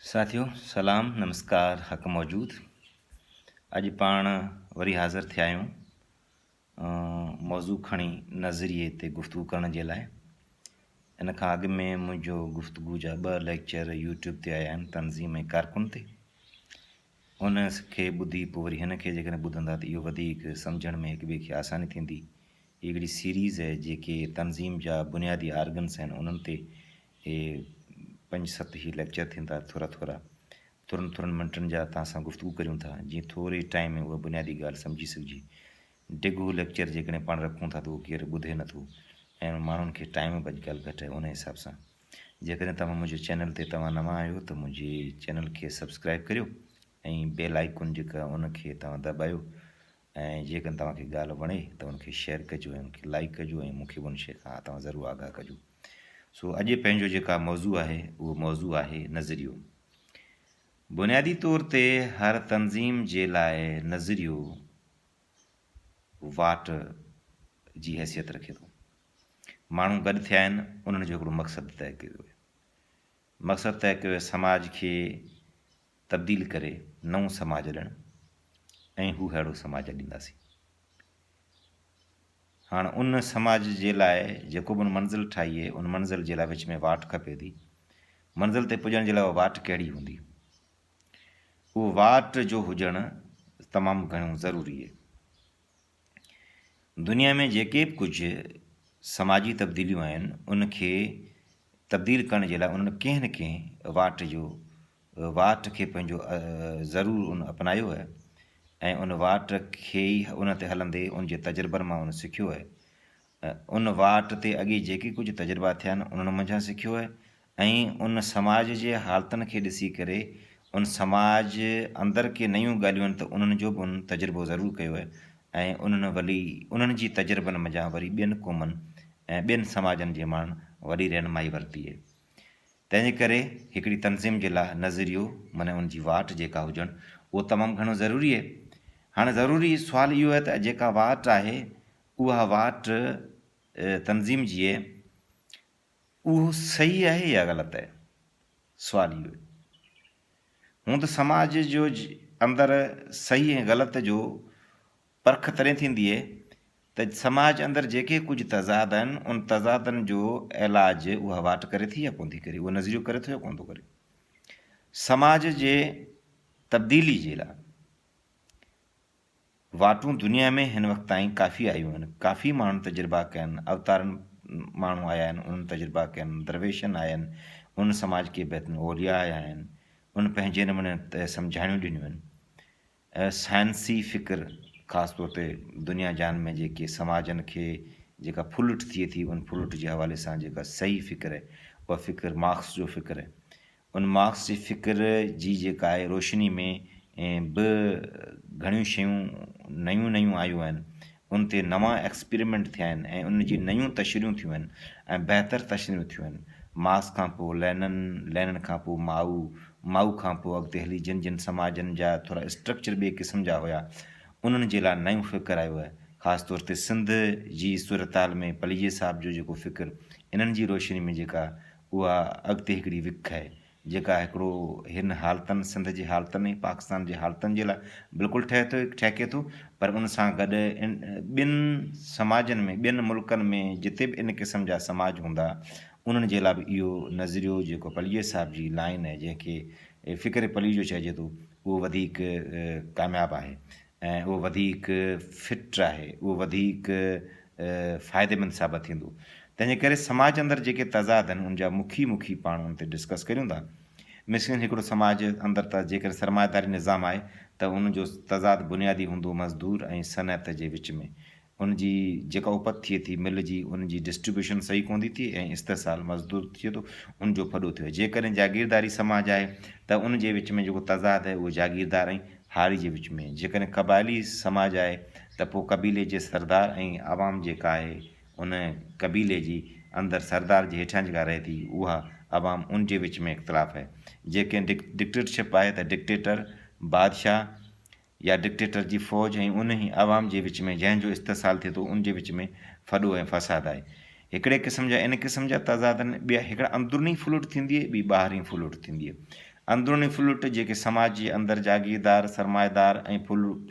ساٿيو سلام نمسڪار حق موجود اڄ پاڻ وري حاضر ٿيا آهيون موضوع کڻي نظريي تي گفتگو ڪرڻ جي لاء ان کان اڳ ۾ منهنجو گفتگو جا ٻه ليڪچر يوٽيوب تي آيا آهن تنظيم ۽ ڪارڪن تي ان کي ٻڌي پوء وري هن کي جيڪڏهن ٻڌندا ته اهو وڌيڪ سمجهڻ ۾ هڪ ٻئي کي آساني ٿيندي هي هڪڙي سيريز آهي جيڪي تنظيم جا بنيادي آرگنس آهن انهن تي اهي پنج ست هي ليڪچر ٿيندا ٿورا ٿورا ٿورن ٿورن منٽن جا توهان سان گفتگو ڪريون ٿا جيئن ٿوري ٽائيم ۾ اها بنيادي ڳالهه سمجهي سگهجي. ڊگهو ليڪچر جيڪڏهن پاڻ رکون ٿا ته اهو ڪير ٻڌي نٿو ۽ ماڻهن کي ٽائيم به اڄڪلهه گهٽ آهي ان حساب سان جيڪڏهن توهان منهنجي چينل تي توهان نوان آهيو ته منهنجي چينل کي سبسڪرائب ڪريو ۽ بيل آئيڪن جيڪا ان کي توهان دٻايو ۽ جيڪڏهن توهان کي ڳالهه وڻي ته ان کي شيئر ڪجو ۽ ان کي لائيڪ ڪجو ۽ مون کي به ان شيء کان توهان ضرور آگاهه ڪجو. سو اڄ پنهنجو جيڪا موضوع آهي اهو موضوع آهي نظريو. بنيادي طور تي هر تنظيم جي لاء نظريو واٽ جي حيثيت رکي ٿو. ماڻهو گڏ ٿيا آهن انهن جو هڪڙو مقصد طئي ڪيو ويو. مقصد طئي ڪيو ويو سماج کي تبديل ڪري نئون سماج اڏڻ ۽ هو ههڙو سماج اڏينداسين. هاڻ ان سماج جي لاء جيڪو به ان منزل ٺاهي آهي، ان منزل جي لاء وچ ۾ واٽ کپي ٿي. منزل تي پڄڻ جي لاء اها واٽ ڪهڙي هوندي؟ اهو واٽ جو هجڻ تمام گهڻو ضروري آهي. دنيا ۾ جيڪي به ڪجهه سماجي تبديليون آهن، ان کي تبديل ڪرڻ جي لاء انهن ڪنهن نه ڪنهن واٽ جو واٽ کي پنهنجو ضرور ان اپنايو آهي ۽ ان واٽ کي ئي ان تي هلندي ان جي تجربن مان ان سکيو آهي ان واٽ تي اڳي جيڪي ڪجهه تجربا ٿيا آهن انهن منجهان سکيو آهي ۽ ان سماج جي حالتن کي ڏسي ڪري ان سماج اندر ڪي نيون ڳالهيون آهن ته انهن جو به ان تجربو ضرور ڪيو آهي ۽ انهن ولي انهن جي تجربن منجهان وري ٻين قومن ۽ ٻين سماجن جي ماڻهن وڏي رهنمائي ورتي آهي. تنهن جي ڪري هڪڙي تنظيم جي لاء نظريو معنيٰ ان جي واٽ جيڪا هجڻ اهو تمام گهڻو ضروري آهي. هاڻي ضروري سوال اهو آهي ته جيڪا واٽ آهي اها واٽ تنظيم جي آهي اهو صحيح آهي يا غلط آهي؟ سوال اهو آهي. هونء ته سماج جو اندر صحيح ۽ غلط جو پرک تڏهن ٿيندي آهي ته سماج اندر جيڪي ڪجهه تضاد آهن، ان تضادن جو علاج اها واٽ ڪري ٿي يا ڪونه ٿي ڪري، اهو نظريو ڪري ٿو يا ڪونه ٿو ڪري. سماج جي تبديلي جي لاء واٽون دنيا ۾ هن وقت تائين ڪافي آيون آهن، ڪافي ماڻهن تجربا ڪيا آهن، اوتارن ماڻهو آيا آهن، انهن تجربا ڪيا آهن، درويشن آيا آهن، انهن سماج کي بهترين اولياء آيا آهن، انهن پنهنجي نموني سمجهاڻيون ڏنيون آهن. سائنسي فڪر خاص طور تي دنيا جهان ۾ جيڪي سماجن کي جيڪا ڦرلٽ ٿئي ٿي ان ڦرلٽ جي حوالي سان جيڪا صحيح فڪر آهي اها فڪر مارڪس جو فڪر آهي ان مارڪس جي فڪر جي جيڪا آهي روشني ۾ به گهڻيون شيون نيون نيون آيون آهن ان تي نوان ايڪسپيريمينٽ ٿيا آهن ۽ ان جي نيون تشريحون ٿيون آهن ۽ بهتر تشريحون ٿيون آهن. مارڪس کان پوء لينن، لينن کان پوء مائو، مائو کان پوء اڳتي هلي جن جن سماجن جا ٿورا اسٽرڪچر ٻئي قسم جا هيا انهن جي لاء نيون فڪر آيو آهي. خاص طور تي سنڌ جي صورتحال ۾ پليجي صاحب جو جيڪو فڪر انهن جي روشني ۾ جيڪا اها اڳتي هڪڙي وک آهي. جيڪا هڪڙو هن حالتن سنڌ جي حالتن ۽ پاڪستان جي حالتن جي لاء بلڪل ٺهي ٿو ٺهڪي ٿو پر ان سان گڏ ٻين سماجن ۾ ٻين ملڪن ۾ جتي به ان قسم جا سماج هوندا انهن جي لاء به اهو نظريو جيڪو پليجي صاحب جي لائين آهي جنهن کي فڪر پليجو چئجي ٿو اهو وڌيڪ ڪامياب آهي ۽ اهو وڌيڪ فٽ آهي، اهو وڌيڪ فائديمند ثابت ٿيندو. تنهنجي ڪري سماج اندر جيڪي تضاد آهن ان جا مکي مکي پاڻ ان تي ڊسڪس ڪريون ٿا. مثلاً هڪڙو سماج اندر ته جيڪڏهن سرمائيداري نظام آهي ته ان جو تضاد بنيادي هوندو مزدور ۽ صنعت جي وچ ۾. ان جي جيڪا اپت ٿئي ٿي مل جي ان جي ڊسٽريبيوشن صحيح ڪونه ٿي ٿئي ۽ استحصال مزدور ٿئي ٿو ان جو ڦڏو ٿئي جيڪڏهن جاگيرداري سماج آهي ته ان جي وچ ۾ جيڪو تضاد آهي اهو جاگيردار ۽ هاري جي وچ ۾ جيڪڏهن قبائلي سماج آهي ته پوء قبيلي جي سردار ۽ عوام جيڪا آهي ان قبيلي جي اندر سردار جي هيٺيان جيڪا رهي ٿي اها عوام ان جي وچ ۾ اختلاف آهي جيڪڏهن ڊڪٽيٽرشپ آهي ته ڊڪٽيٽر بادشاهه يا ڊڪٽيٽر جي فوج ۽ انهي عوام جي وچ ۾ جنهن جو استحصال ٿئي ٿو ان جي وچ ۾ ڦڏو ۽ فساد آهي. هڪڙي قسم جا ان قسم جا تضاد آهن، ٻيا هڪڙا اندروني ڦرلٽ ٿيندي آهي ٻي ٻاهرين ڦرلٽ ٿيندي آهي. اندروني ڦرلٽ جيڪي سماج جي اندر جاگيردار، سرمائيدار ۽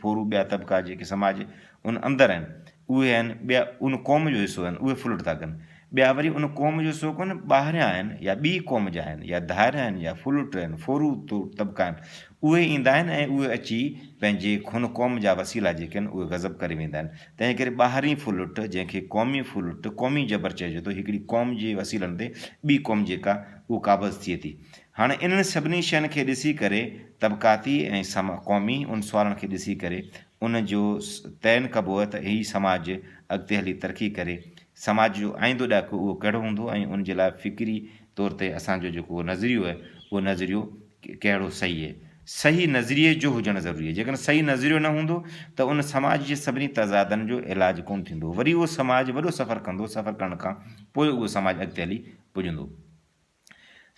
ڦورو ٻيا طبقا جيڪي سماج ان اندر آهن اهي آهن ٻيا ان قوم جو حصو آهن اهي ڦرلٽ ٿا ڪن. ٻيا وري ان قوم جو حصو ڪونه ٻاهريان آهن يا ٻي قوم جا آهن يا ڌاريا آهن يا ڦرلٽ آهن ڦورو طبقا آهن اهي ايندا آهن ۽ اهي اچي پنهنجي هن قوم جا وسيلا جيڪي آهن اهي غضب ڪري ويندا آهن. تنهن ڪري ٻاهرين ڦرلٽ جنهن کي قومي ڦرلٽ، قومي جبر چئجي ٿو، هڪڙي قوم جي وسيلن تي ٻي قوم جيڪا اهو قابض ٿئي ٿي. هاڻي انهن سڀني شين کي ڏسي ڪري طبقاتي ۽ قومي ان سوالن کي ڏسي ڪري ان جو تعين ڪبو ته هي سماج اڳتي هلي ترقي ڪري سماج جو آئيندو ڏاڪو اهو ڪهڙو هوندو ۽ ان جي لاء فڪري طور تي اسان جو جيڪو نظريو آهي اهو نظريو ڪهڙو صحيح آهي. صحيح نظريي جو هجڻ ضروري آهي. جيڪڏهن صحيح نظريو نه هوندو ته ان سماج جي سڀني تضادن جو علاج ڪونه ٿيندو. وري اهو سماج وڏو سفر ڪندو، سفر ڪرڻ کان پوء اهو سماج اڳتي هلي پڄندو.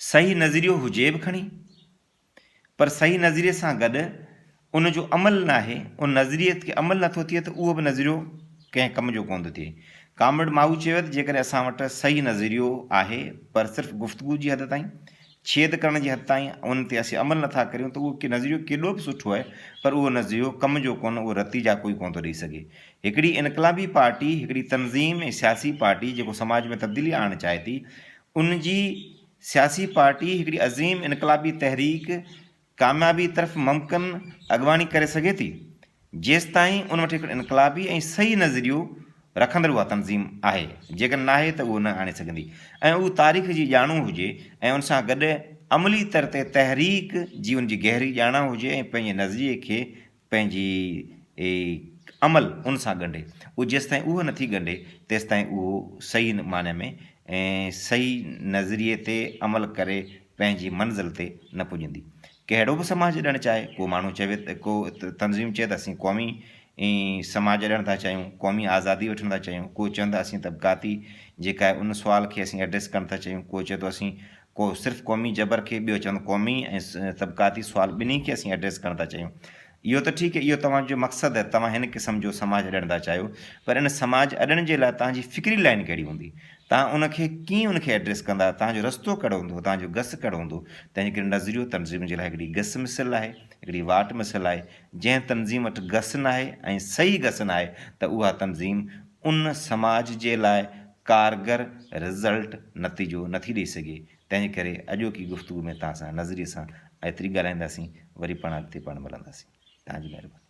صحيح نظريو هجي به کڻي پر صحيح نظريي سان گڏ ان جو عمل ناهي، ان نظريي تي عمل نٿو ٿئي ته اهو به نظريو ڪنهن ڪم جو ڪونه ٿو ٿئي. ڪامريڊ مائو چيو ته جيڪڏهن اسان وٽ صحيح نظريو آهي پر صرف گفتگو جي حد تائين، ڇيد ڪرڻ جي حد تائين ان تي اسين عمل نٿا ڪريون ته اهو نظريو ڪيڏو به سٺو آهي پر اهو نظريو ڪم جو ڪونه، اهو رتي جا ڪوئي ڪونه ٿو ڏئي سگهي. هڪڙي انقلابي پارٽي، هڪڙي تنظيم ۽ سياسي پارٽي جيڪو سماج ۾ تبديلي آڻڻ چاهي ٿي، ان جي سياسي پارٽي هڪڙي عظيم انقلابي تحريڪ ڪاميابي طرف ممڪن اڳواڻي ڪري سگهي ٿي، جيستائين ان وٽ هڪڙو انقلابي ۽ صحيح نظريو رکندڙ اها تنظيم آهي، جيڪڏهن ناهي ته اهو نه آڻي سگهندي ۽ اهو تاريخ جي ڄاڻو هجي ۽ ان سان گڏ عملي طر تي تحريڪ جي ان جي گهري ڄاڻ هجي ۽ پنهنجي نظريي کي پنهنجي عمل ان سان ڳنڍي. اهو جيستائين اهو نٿي ڳنڍي تيستائين اهو صحيح معنيٰ ۾ صحيح نظريي تي عمل ڪري پنهنجي منزل تي نه پڄندي. ڪهڙو به سماج اڏڻ چاهي، ڪو ماڻهو چوي ته ڪو تنظيم چئي ته اسين قومي سماج اڏڻ ٿا چاهيون، قومي آزادي وٺڻ ٿا چاهيون، ڪو چوندو ته اسين طبقاتي جيڪا آهي ان سوال کي اسين ايڊريس ڪرڻ ٿا چاهيون، ڪو چئي ٿو اسين ڪو صرف قومي جبر کي، ٻيو چوندو قومي ۽ طبقاتي سوال ٻنهي کي اسين ايڊريس ڪرڻ ٿا چاهيون. اهو ته ٺيڪ اهو توهان جو مقصد آهي، توهان هن قسم جو سماج اڏڻ ٿا چاهيو، پر ان سماج اڏڻ جي لاء توهان جي فڪري لائين ڪهڙي هوندي؟ توهان ان کي ڪيئن ان کي ايڊريس ڪندا؟ توهان جو رستو ڪهڙو هوندو؟ توهان جو گس ڪهڙو هوندو؟ تنهن جي ڪري نظريو تنظيم جي لاء هڪڙي گس مثل آهي، هڪڙي واٽ مثل آهي. جنهن تنظيم وٽ گس ناهي ۽ صحيح گس ناهي ته اها تنظيم ان سماج جي لاء ڪارگر رزلٽ، نتيجو، نٿي ڏئي سگهي. تنهن جي ڪري اڄوڪي گفتگو ۾ توهان سان نظريي سان ايتري ڳالهائينداسين، وري پاڻ اڳتي پاڻ ملنداسين. توهان جي مهرباني.